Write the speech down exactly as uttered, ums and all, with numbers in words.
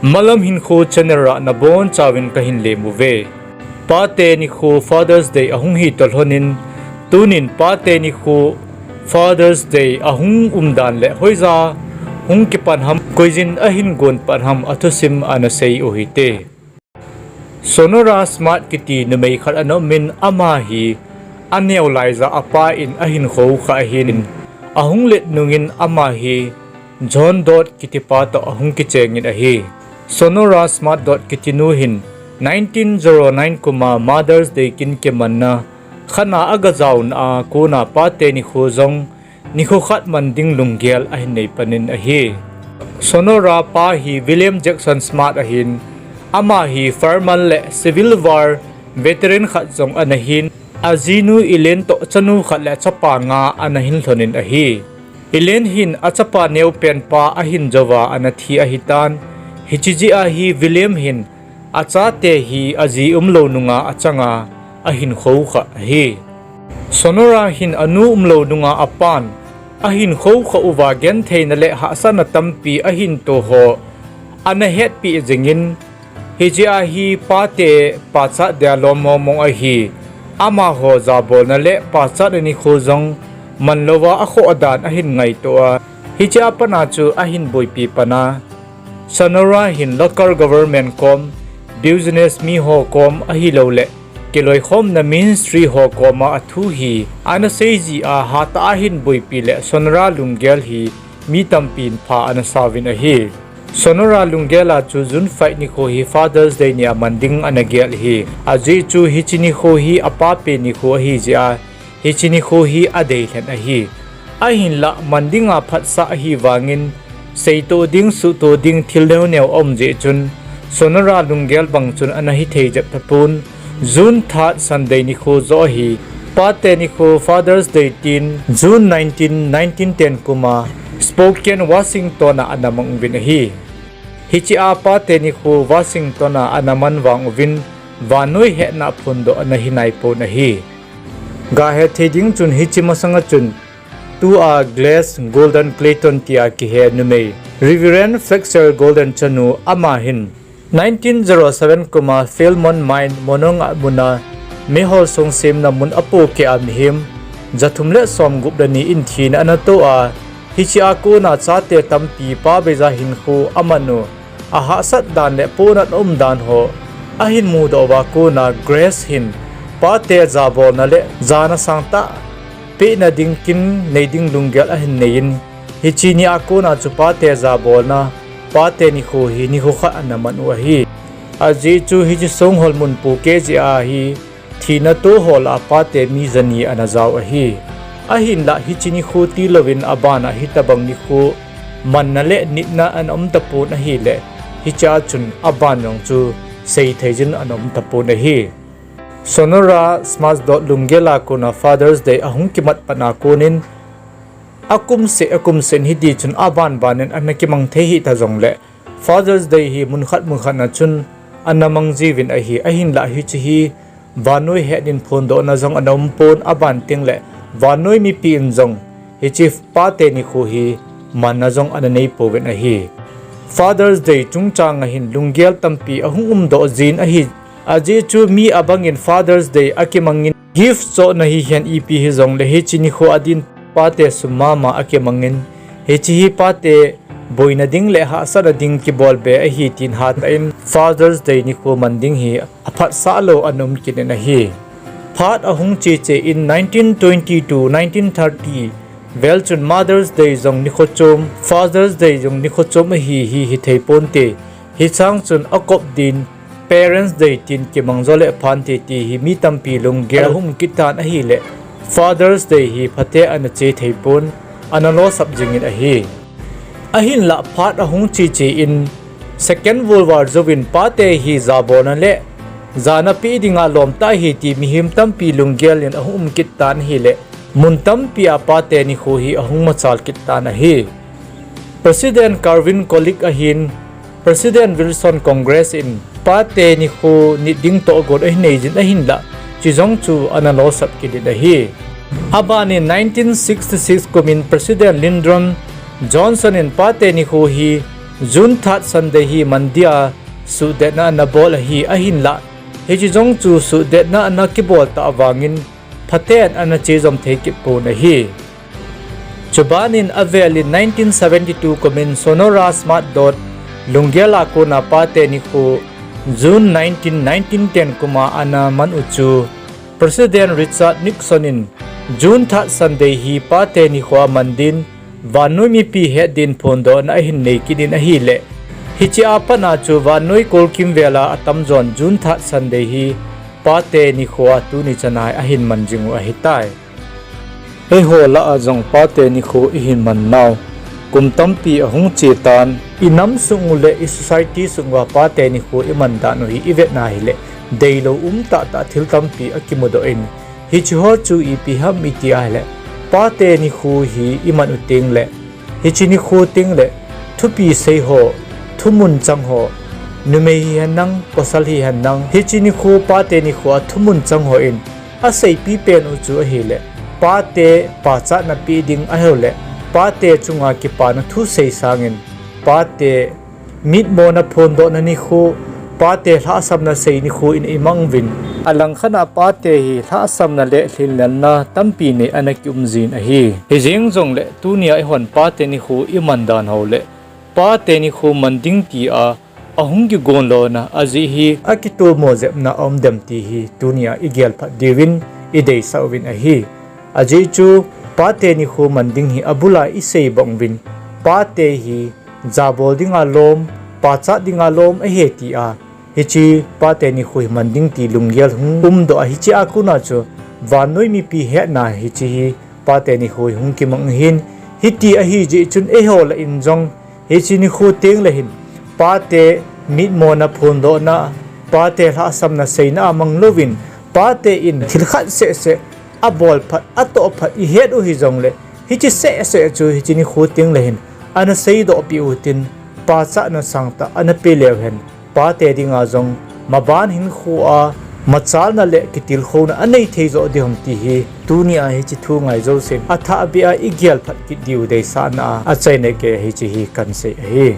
Malam Hinkho channel a nabonchauvin kahin lem uve. Pate nikho Father's Day ahung hi toh lhonin, tunin Pate nikho Father's Day ahung umdan le hoija hung kipan ham, koiyin ahin gon pan ham athusim ana sei uhite. Sonora Smart kiti numei khat ana umin, ama hi aneo laija apa in ahin khoukhah ahin, ahung let nungin ama hi John Doe kitipa toh ahung kichengin ahi. Sonora Smart Doe kitinu hin nineteen zero nine kuma Mother's Day kin kimanna khatna agajaona a kona Pate nikho jong nikho khat man ding lunggel ahin nei panin ahi. Sonora pa hi William Jackson Smart ahin, ama hi fireman le Civil War veteran khat jong ana hin, ajinu Elaine toh chanu khat le chapa nga ana hin lhonin ahi. Elaine hin achapa neopen pa ahin jouva ana thi ahitan, hiche jeh a hi William hin achate hi aji umlou nunga achanga ahin khoukhah ahi. Sonora hin anu umlou nunga apan ahin khoukhah uva gentheina le hahsatna tampi ahin toh ho ana hetpeh jingin, hijeh a hi pate pachat dia lom mongmong ahi. Amaho jabolna le pachatna nikho jong manlouva akhoh dan ahin ngaito a, hiche a pat a chu ahin boipi pan a. Sonora hin local government kom, business mi ho kom ahilouleh kiloikhomna ministry ho koma athu hi ana seiji a, hatah a ahin boipi le Sonora lunggel hi mi tampin pha ana sauvin ahi. Sonora lunggel a chu June five nikho hi Father's Day nia man ding ana gel ahi. Ajeh chu hiche nikho hi apa pen nikho ahijeh a, hiche nikho hi adei lhen ahi. Ahinlah man dinga phatsah ahivangin, seitoh ding, suhtoh ding thil neoneo aum jeh chun, Sonora lunggel bang chun ana hithei jep tapon. June third Sunday nikho joh ahi. Pate nikho Father's Day tin June nineteen, nineteen ten kuma Spokane, Washington a ana mang uvin ahi. Hiche a pate nikho Washington a ana man vang uvin, vannoi hetna phondoh ana hi naipon ahi. Gahet thei ding chun hiche masanga chun tua Grace Golden Clayton tia kihe numei Reverend Fletcher Golden chanu, ama hin nineteen zero seven kuma Fairmont Mine, Monongah muna meihol song semna mun apohkeh a mihem jathum le somgup le ni in thina ana toh a, hiche a kona chate tampi pa beija hinkho aman u, ahahsat dan le pohnat umdan ho ahin mudoh uva kona Grace hin pate jabolna le jana sangtah pehna ding kin nei ding lunggel ahin neiyin, hiche nia kona chu pate jabolna, pate nikho hi nikho khat ana man u ahi. Ajeh chu hiche songhol mun pohkeh jeh a hi thina toh ho lah a pate mi jani ana jao ahi. Ahinlah hiche nikho tilouvin aban a hitobang nikho manna le nitna ana um tapon ahile, hiche a chun aban jong chu seithei jin ana um tapon ahi. Sonora Smart Doe lunggel a kona Father's Day ahung kimat pat a konin, akum seh akum seh in hitichun aban ban in ana kimang thei hita jongle, Father's Day hi mun khat mun khat na chun ana mang jiuvin ahi. Ahinlah hiche hi vannoi het in phondohna jong ana um pon, aban tengle vannoi mipi in jong hiche pate nikho hi manna jong ana nei pouvin ahi. Father's Day chungchang a hin lunggel tampi ahung umdoh jin ahi. Ajeh chu mi abang in Father's Day akimangin gift chohna hihen ipi hijongle hiche nikho adin pate sum mama akimangin, hiche hi pate boina ding le hahsatna ding kibolbe ahi tin hatah in Father's Day nikho man ding hi aphatsah lou ana um kit in ahi. Phat ahung cheche in nineteen twenty to nineteen thirty vel chun Mother's Day jong nikho chom, Father's Day jong nikho chom ahi hi hithei ponte. Hichang chun akop din Parents' Day tin kimang jo le phante ti hi mi tampi lunggel ahung um kit tan ahile, Father's Day hi phatea ana che thei pon, ana losap jingin ahi. Ahinlah phat ahung cheche in Second World War jouvin pate hi jabolna le jana peh dinga lomtah ahi ti mihem tampi lunggel in ahung um kit tan ahile, mun tampi a pate nikho hi ahung machal kit tan ahi. President Calvin Coolidge ahin, President Wilson Congress in pate nikho nit ding tohgon ahin neijin ahinlah, chujong chu ana losap kit in ahi. Abanin nineteen sixty-six kumin President Lyndon Johnson in pate nikho hi June third Sunday hi mandia suhdetna ana bol ahi, ahinlah hiche jong chu suhdetna ana kibol tah vangin phaten ana chejom thei kit pon ahi. Chubanin avelin nineteen seventy-two kumin Sonora Smart Dodd lunggel a kona pate nikho June nineteen, nineteen ten kuma ana man u chu President Richard Nixon in June third Sunday hi pate nikho a man din vannoi mipi het din phondohna ahin nei kit in ahileh, hiche a pat a chu vannoi kolkim vel a atamjon June third Sunday hi pate nikho a tuni chan a ahin man jing u ahitai. Eiho lah a jong pate nikho ihin man nau kum tampi ahung che tan. I nam sung u le i society sung uva pate nikho i man dan u hi i vet na hileh, deilou um tahtah thil tampi akimudoh in, hiche ho chu ipi ham iti ahileh, pate nikho hi i man u tengleh, hiche nikho tengleh, thupi sei ho, thumun chang ho, numei hihen lang, pasal hihen lang, hiche nikho pate nikho a thumun chang ho in aseipi pen u chu ahileh, pate pachatna pe ding ahilouleh, pate chunga kipana thu sei sangin, pate mitmona phondohna nikho, pate lhahsamna sei nikho in i mang uvin. Alangkhat a pate hi lhahsamna le lhinlelna tampi nei ana kium jin ahi. Hijeng jongleh tunia eihon pate nikho i man dan ho le pate nikho man ding tia ahung kigon lona ajeh hi akitomo jepna aum dem ti hi tunia i gel phat diuvin i deisah uvin ahi. Ajeh chu pate nikho man ding hi abul a i sei bang uvin, pate hi jabol dinga lom, pachat dinga lom ahi tia, hiche pate nikho hi man ding ti lunggel hung umdoh a, hiche a kona chu vannoi mipi hetna hiche hi pate nikho hi hung kimang ahin, hiti ahi jeh chun eiho lah in jong hiche nikho tengleh hin pate mitmona phondohna, pate lhahsamna seina a mang louvin, pate in thil khat sehseh abol phat, atoh phat i het u hijongleh, hiche sehseh chu hiche nikho tengleh hin ana seidoh peh u hitin, pachatna sangtah ana pe leu hen, pate dinga jong maban hinkho a machalna le kitilkhouna anei thei joh ding ham ti hi tunia hiche thu ngai jousen athahbeh a i gel phat kit diu deisahna a achaina kei hiche hi kan sei ahi.